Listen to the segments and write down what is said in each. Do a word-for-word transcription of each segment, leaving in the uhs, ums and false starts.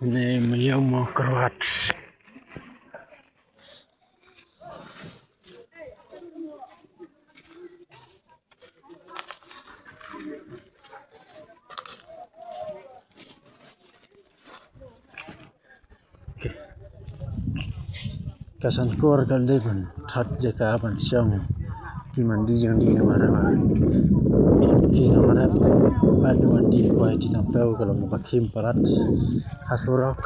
Ne, Maïaw Mawkyrwat. Ka Sankor ka dei ban thad jaka ban shong ki man dih jong dih nongrep. Ki nongrep bad man dih kwai dih nongpew ka long ba khim palat ha surok.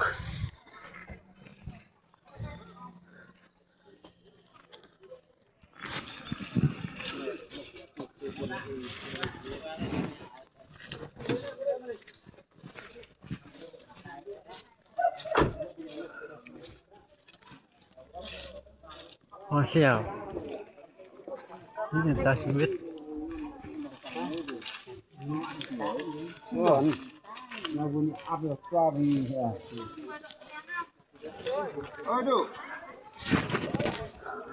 Oh, siap. Ini tas duit.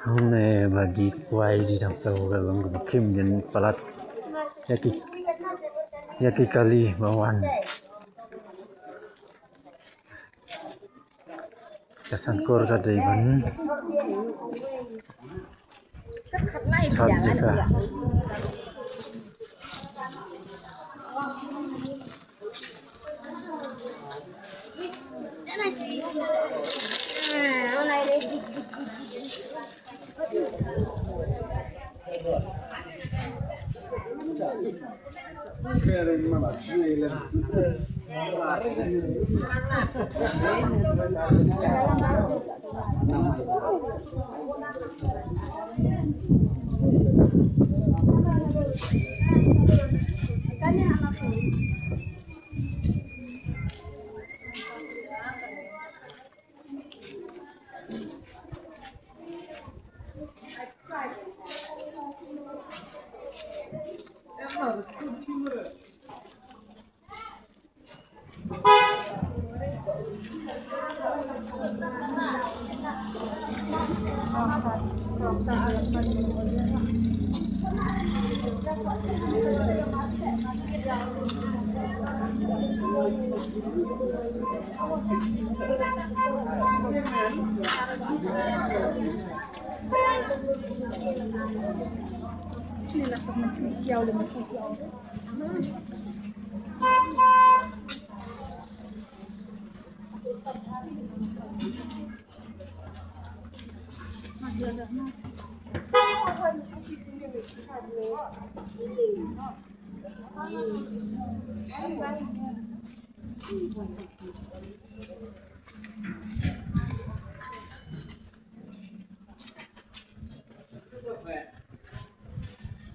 Hynne ba dih kwai dih nongpew ka long ba khim dih palat ïa ki, ïa ki kali ba wan. Ka Sankor ka dei ban thad jaka.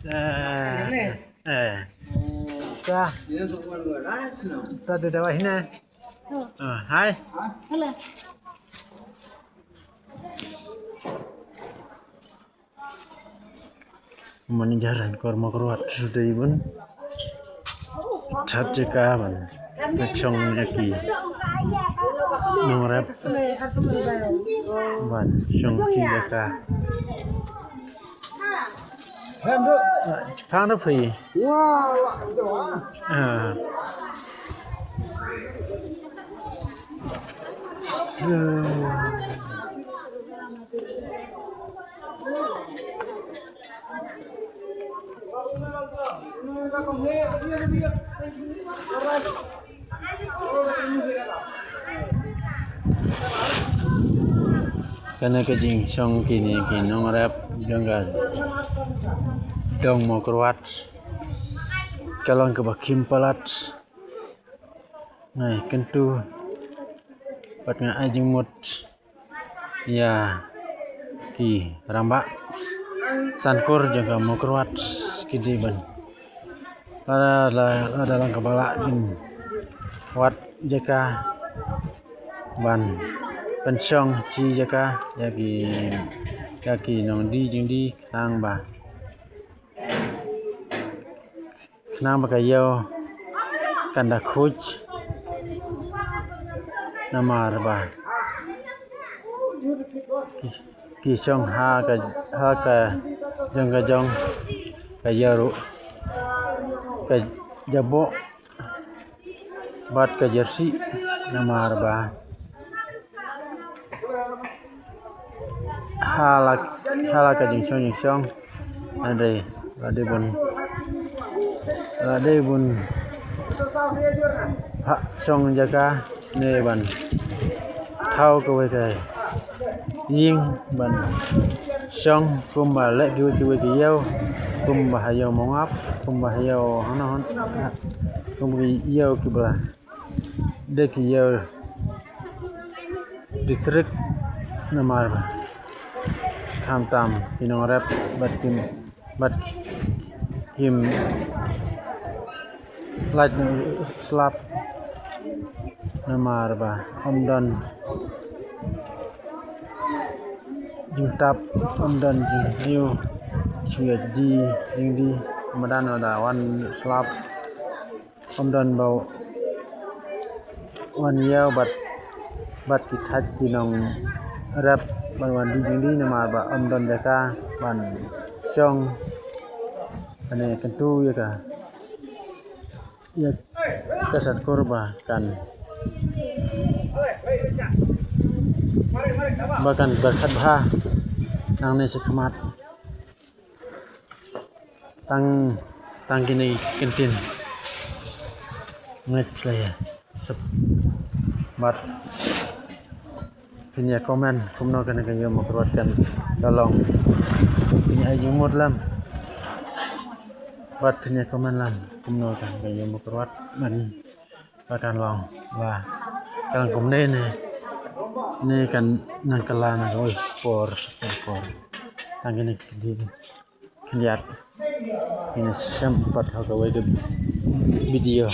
Eh, eh. Sa. Sa da dawa hina. Ah, hai. Manager Sankor Mawkyrwat u dei ban thad jaka ban pynshong ïa ki nongrep ban shong shi jaka. Phang da phi. Ah. Kane ka jingshong kine ki nongrep jong ka dong Mawkyrwat ka long kaba khim palat. Nga ai kyntu bad nga ai jingmut ïa ki rangbah Sankor jong ka Mawkyrwat ki dei ban lada, lada, lada long kaba lah kin wad jaka ban pynshong shi jaka ïa ki, ïa ki nongdie jingdie khnang ba khnang ba ka ïew kan da khuid. Namar ba ki, ki shong ha ka, ha ka jong ka jong ka ïew ruh ka jaboh bad ka jersey. Namar ba ha la, ha la ka jingshong jingshong, la dei, la dei bun, la dei bun phah shong jaka ne ban thaw kawei ka ïing ban shong kumba leh kiwei kiwei ki ïew, kumba ha ïew Mawngap, kumba ha ïew hano hano, kumba ki ïew kiba la dei ki ïew district. Namar ba khamtam ki nongrep bad kim, bad kim lait slap, namar ba ym don jingtap, ym don jingïew, shu ïa die jingdie, madan da wan slap, ym don ba wan ïew bad, bad ki thait ki nongrep ban wan die jingdie, namar ba ym don jaka ban shong. Kane kyntu ïa ka, ïa ka Sahkur ba kan, ba kan pyrkhat bha nangne shakhmat. Tang, tang kine ki ktien. Ngeit phi la ïa sep bad phin ïa comment kumno kane ka ïew Mawkyrwat kan ka long. Phin ïa ai jingmut lem bad phin ïa comment lem kumno kane ka ïew Mawkyrwat man ba kan long, ba kan long kumne ne, ne kan nang kylla na kawei por, por. Tang kine ki dei khyndiat. Ngin ïa shem pat ha kawei ka video.